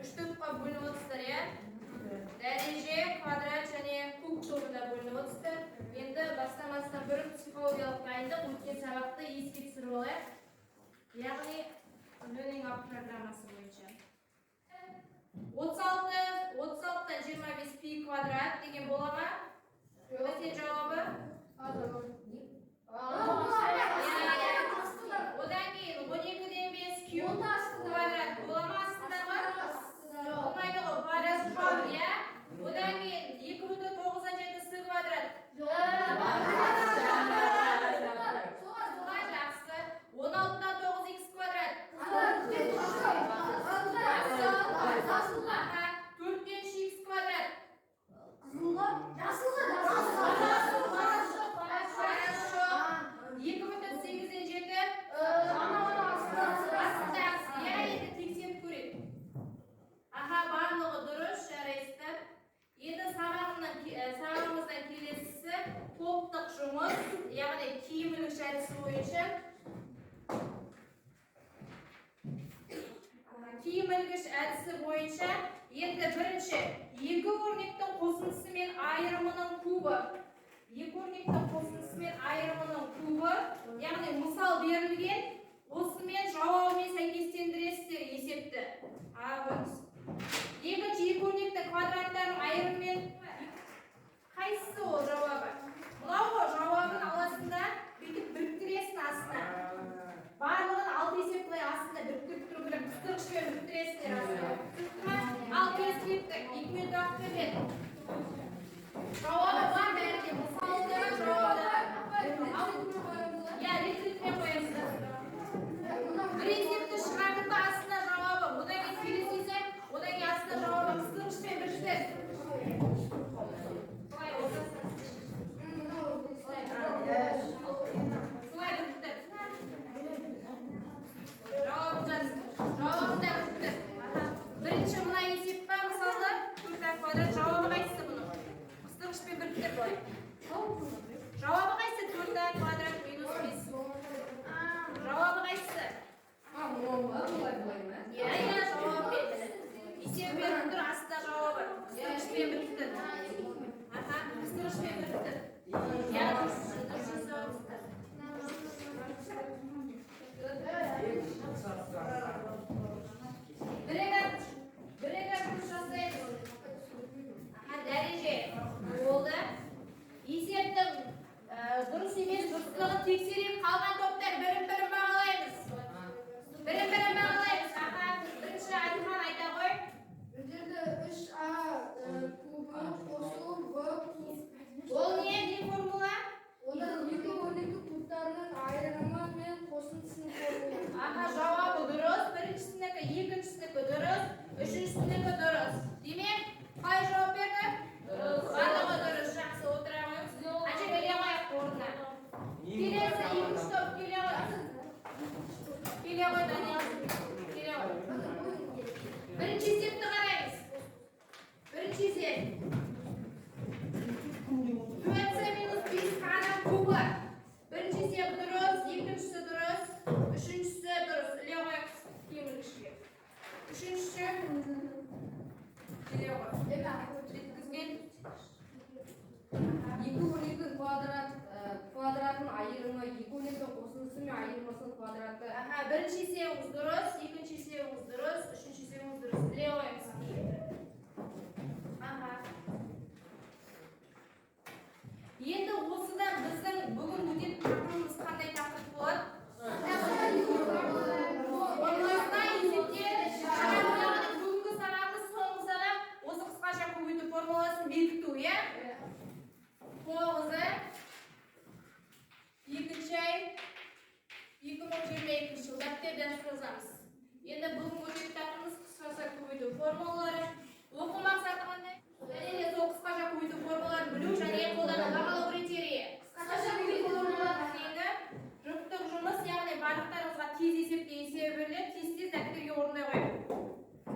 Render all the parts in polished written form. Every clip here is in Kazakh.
Үш топқа бөлініп отырсыздар, иә? Дәреже, квадрат және куб тобына бөлініп отырсыздар. Енді бастамастан бұрын психологиялық дайындық, өткен сабақты еске түсіріп алайық. Яғни Learning Up программасы бойынша. 36, 36-тан 25 пи квадрат деген бола ма? Қате жауабы? Одан кейін 12-ден 5 q квадрат бола ма астындағы? Болмайды ғой, квадрат жоқ, иә? Одан кейін 2,9-дан 7 с квадрат. Солай, жақсы. 16-дан 9 х квадрат. Аха, 4-тен 3 х квадрат. Хорошо. 2,8-ден 7. Астындағысы, иә, енді тексеріп көрейік. Аха, барлығы дұрыс, жарайсыздар. Енді сабағымыздан келесісі топтық жұмыс, яғни киім ілгіш әдісі бойынша. Киім ілгіш әдісі бойынша енді бірінші екі өрнектің қосындысы мен айырымының кубы. Екі өрнектің қосындысы мен айырымының кубы, яғни мысал берілген, осымен жауабымен сәйкестендіресіздер есепті. Қойыңыз. Екінші екі өрнектің квадраттарының айырымымен қайсысы ол жауабы? Мынау ғой, жауабын аласың да бүйтіп біріктіресің астына. Барлығын алты есеп былай астына біріктіріп тұру керек. Қыстырғышпен біріктіресіңдер астына. Түсінікті ма? Ал келесі кеттік. 2 минут уақыт беріледі. Жауабы бар бәрінде. Мысалы да бар, жауабы да бар. Ал, иә, рет-ретімен қоясыздар. Бір есепті шығардың ба, астына жауабы. Одан кейін келесі есеп, одан кейін астына жауабы. Қыстырғышпен біріктір. Былай ортасына. Солай біріктір. Жауабын жаз. Жауабын да біріктір. Бірінші мына есеп па, мысалы, 4 а квадрат, жауабы қайсысы бұның? Қыстырғышпен біріктір былай. Жауабы қайсысы? 4 а квадрат минус 5. Жауабы қайсысы? Иә, иә, жауабы бер. Есеп беріп тұр, астында жауабы. Қыстырғышпен біріктір. Аха, қыстырғышпен біріктір. Иә, дұрыс, дұрыс жасапсыздар. Бірігіп жұмыс жасаймыз. Аха, дәреже болды. Есептің дұрыс емес дұрыстығын тексеріп, қалған топтар бірін-бірін бағалаймыз. Бірін-бірін бағалаймыз. Аха, бірінші Әлихан айта ғой. Бұл жерде 3а кубы қосу б куб. Ол не? Не формула? Одан екі өрнекті кубтарының айырымы мен қосындысының формуласы. Аха, жауабы дұрыс. Біріншісінікі, екіншісінікі дұрыс, үшіншісінікі дұрыс. Демек, қалай жауап берді? Дұрыс. Барлығы дұрыс. Жақсы, отыра қойыңыз. Ана келе қояйық орнына. Келесі екінші топ келе ғой. Келе ғой, Даниял. Келе ғой. Бірінші есепті қараймыз. Бірінші есеп. 4c минус 5 к-ның кубы. Бірінші есеп дұрыс, екіншісі дұрыс, үшіншісі дұрыс. Іле қояйық киім ілгішке. Үшіншісі келе ғой. Жеткізген. Екі өрнектің квадратын айырымы, екі өрнектің қосындысы мен айырмасының квадраты. Аха, бірінші есебіңіз дұрыс, екінші есебіңіз дұрыс, үшінші есебіңіз дұрыс. Іле қойыңыз. Аха. Енді осыдан біздің бүгін өтетін тақырыбымыз қандай тақырып болады? Формуласына есептер шығару. Яғни бүгінгі сабағымыз соңғы сабақ, осы қысқаша көбейту формуласын бекіту, иә? 9-ы екінші ай 2022 жыл дәптерден ашып жазамыз. Енді бүгінгі өтетін тақырыбымыз қысқаша көбейту формулалары. Оқу мақсаты қандай? Және де сол қысқаша көбейту формулаларын білу және қолдану, бағалау критерийі. Қысқаша көбейту формулалары енді жұптық жұмыс, яғни барлықтарыңызға тез есепте есебі беріледі, тез-тез дәптерге орындай қояды.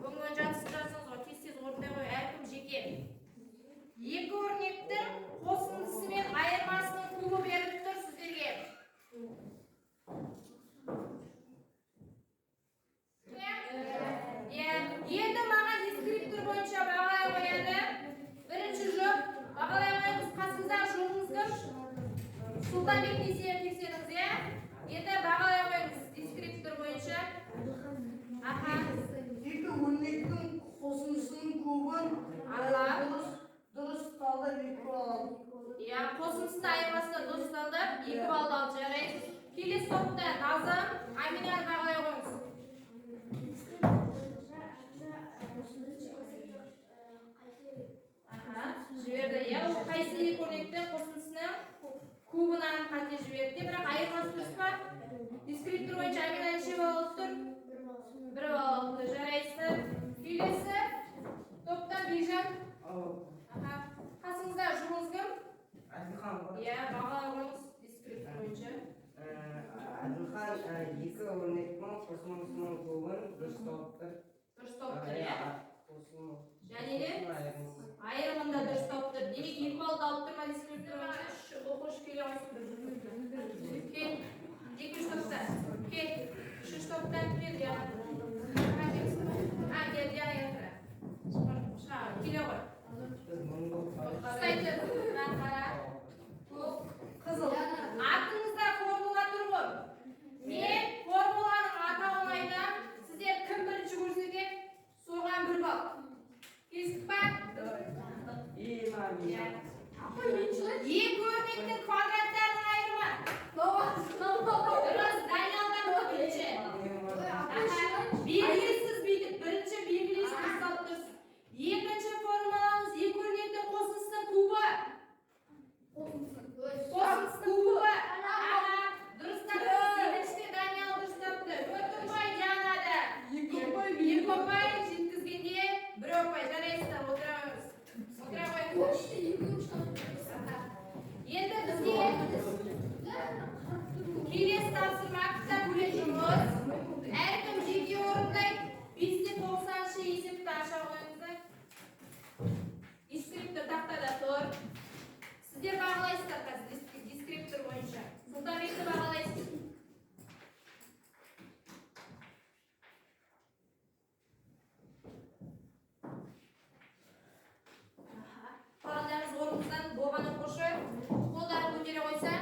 Бүгін жатысып жатсыңыз ғой, тез-тез орындай қой, әркім жеке. Екі өрнектің қосындысы мен айырмасының кубы беріліп тұр сіздерге. Иә, енді маған Сұлтанбек есебін тексердіңіз, иә? Енді бағалай қойыңыз дескриптор бойынша. Аха. Екі өрнектің қосындысының кубын дұрыс талдап 2 балл алды. Иә, қосындысының айырмасына дұрыс талдап 2 балл алды. Жарайды. Келесі топта Назым, Аминаны бағалай қойыңыз. Аха, жіберді. Иә, ол қайсы екі өрнекті қосындысының кубынан қате жіберді, бірақ айырмасы дұрыс па? Дескриптор бойынша Амина неше балл алып тұр? 1 балл алып тұр. Жарайсыздар. Келесі топтан Бекжан. Аха. Қасыңызда жұбыңыз кім? Әділхан ғой. Иә, бағалай қойыңыз дескриптор бойынша. Әділхан екі өрнектің қосындысының кубын дұрыс тауып тұр. Дұрыс тауып тұр, иә. Және де Айырмасы. айырымын да дұрыс тауып тұр. Демек 2 баллды алып тұр ма дескриптор бойынша? 3 оқушы келе қойсын. Кел. Екінші топта. Кел. Үшінші топтан кел, Диана. А, кел, Диана келтір. Шыға, келе ғой. Ұстай тұр. Мына қара. Көк, қызыл. Артыңызда формула тұр ғой. Мен формуланың атауын айтамын. Сіздер кім бірінші көрсетеді, соған 1 балл. Келістік па? Иә. Екі өрнектің квадраттарының айырымы. Дұрыс, Даниалдан бірінші. Белгілейсіз бүйтіп, бірінші белгілейсіз, дұрыс алып тұрсыз. Екінші формуламыз екі өрнектің қосындысының кубы. Қосындысының кубы. Аха, дұрыс таптыңыз. Екіншіде Даниал дұрыс тапты. 4 ұпай Дианада. 2 ұпай жеткізгенде 1 ұпай. Жарайсыздар, отыра қойыңыз. Отыра қойыңыз. Енді бізге келесі тапсырма кітап бөлек жұмыс. Әркім жеке орындайды. 590-шы есепті аша қойыңыздар. Дескриптор тақтада тұр. Сіздер бағалайсыздар қазір дескриптор бойынша. Сұлтанбекті бағалайсыз. Қалғандарыңыз орныңыздан болған оқушы қолдарын көтере қойса.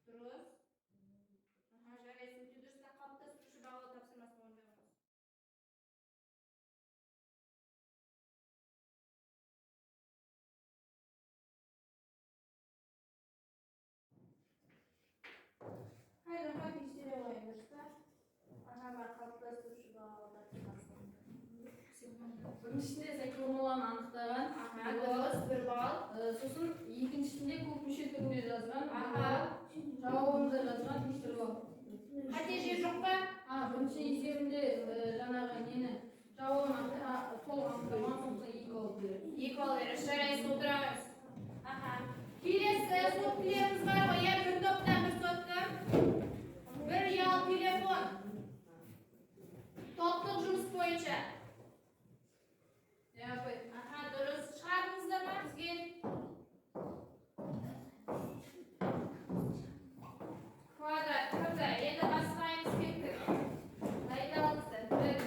Дұрыс. Аха, жарайсың. Өте дұрыс. Қалыптастырушы бағалау тапсырмасын орындай қойыңыз. Қайдарға тексере қояйын, дұрыс па? Аха, бар, қалыптастырушы бағалау тапсырмасын. Біріншісінде сәйкес формуланы анықтаған. Аха, дұрыс, 1 балл. Сосын екіншісінде көп мүше түрінде жазған. Аха. Жауабында жазған 3 балл. Қате жер жоқ па? Бірінші есебінде жаңағы нені жауабын толық анықтамаған, сондықтан 2 балл береді. 2 балл береді. Жарайсыз, отырамыз. Аха. Келесі соткілеріміз бар ғой, иә, бір топтан бір сотка. Бір ұялы телефон. Топтық жұмыс бойынша. Иә, апай. Аха, дұрыс. Шығардыңыздар ма бізге? Квадрат кірді. Енді бастаймыз, кеттік. Дайындалыңыздар. 1.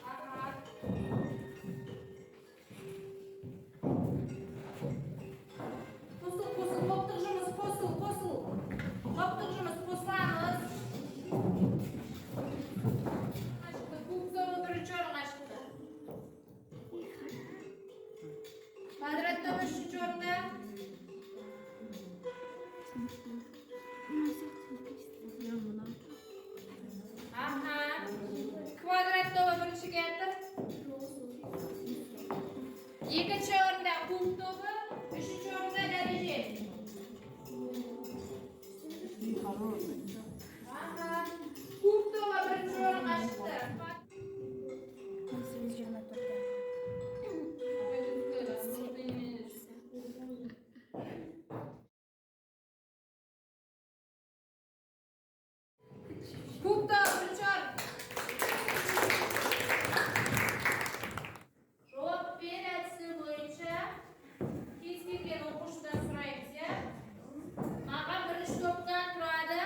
Аха. Қосыл, қосыл, топтық жұмыс, қосыл, қосыл. Топтық жұмыс, қосыламыз. Шықты, куб тобы бірінші орынға шықты. Квадрат тобы үшінші орында. Аха. Квадрат тобы бірінші келді. Екінші орында куб тобы, үшінші орында дәреже. Аха. Куб тобы бірінші орынға шықты. Куб тобы бірінші орын. Жауап бер әдісі бойынша кез келген оқушыдан сұраймыз, иә? Маған бірінші топтан тұрады.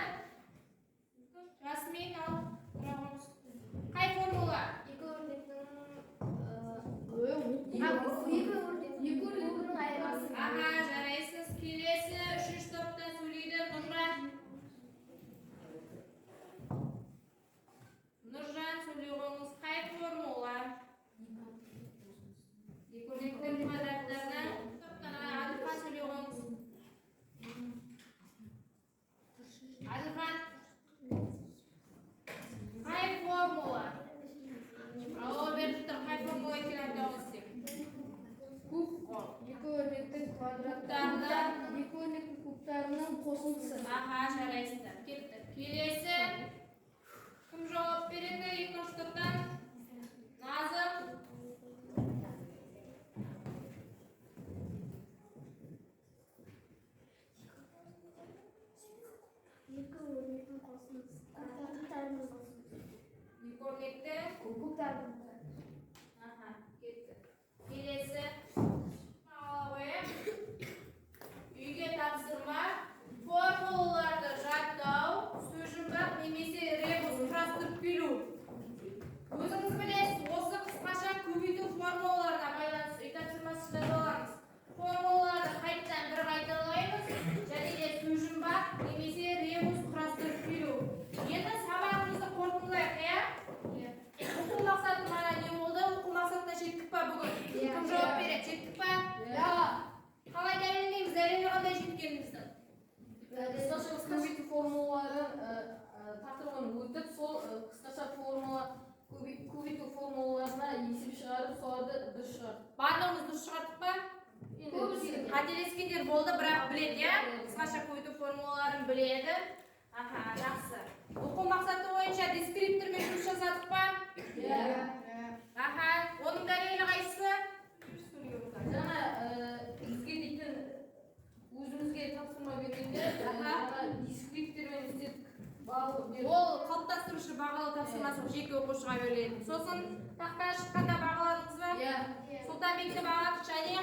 қосындысы. Аха, жарайсыздар. Кеттік. Келесі. Кім жауап береді екінші топтан? Назым. Екі өрнектің қосындысы. Кубтардың қосындысы. Екі өрнекті. Кубтардың. Аха, кеттік. Келесі. Ала қояйық. Үйге тапсырма. Формулаларды жаттау, сөзжұмбақ немесе ребус құрастырып келу. Өзіңіз білесіз, осы қысқаша көбейту формулаларына байланысты үй тапсырмасы жаза аламыз. Формулаларды қайтадан бір қайталаймыз және де сөзжұмбақ немесе ребус құрастырып келу. Енді сабағымызды қорытындылайық, иә? Оқу мақсаты мана не болды? Оқу мақсатына жеттік па бүгін? Иә. Кім жауап береді? Жеттік па? Иә. Қалай дәлелдейміз? Дәлелі қандай жеткеніміздің? Қысқаша көбейту формулаларын тақырыбын өтіп, сол қысқаша формула көбейту формулаларына есеп шығарып, соларды дұрыс шығардық. Барлығымыз дұрыс шығардық па? Енді Қателескендер болды, бірақ біледі, иә? Қысқаша көбейту формулаларын біледі. Аха, жақсы. Оқу мақсаты бойынша дескриптормен жұмыс жасадық па? Иә. Аха, оның дәлелі қайсысы? Жаңа бізге дейтін өзімізге тапсырма бергенде Аха. жаңа дескриптормен істедік. Балл бердік. Ол қалыптастырушы бағалау тапсырмасы жеке оқушыға беріледі. Сосын тақтаға шыққанда бағаладыңыз ба? Иә. Сұлтанбекті бағаладық және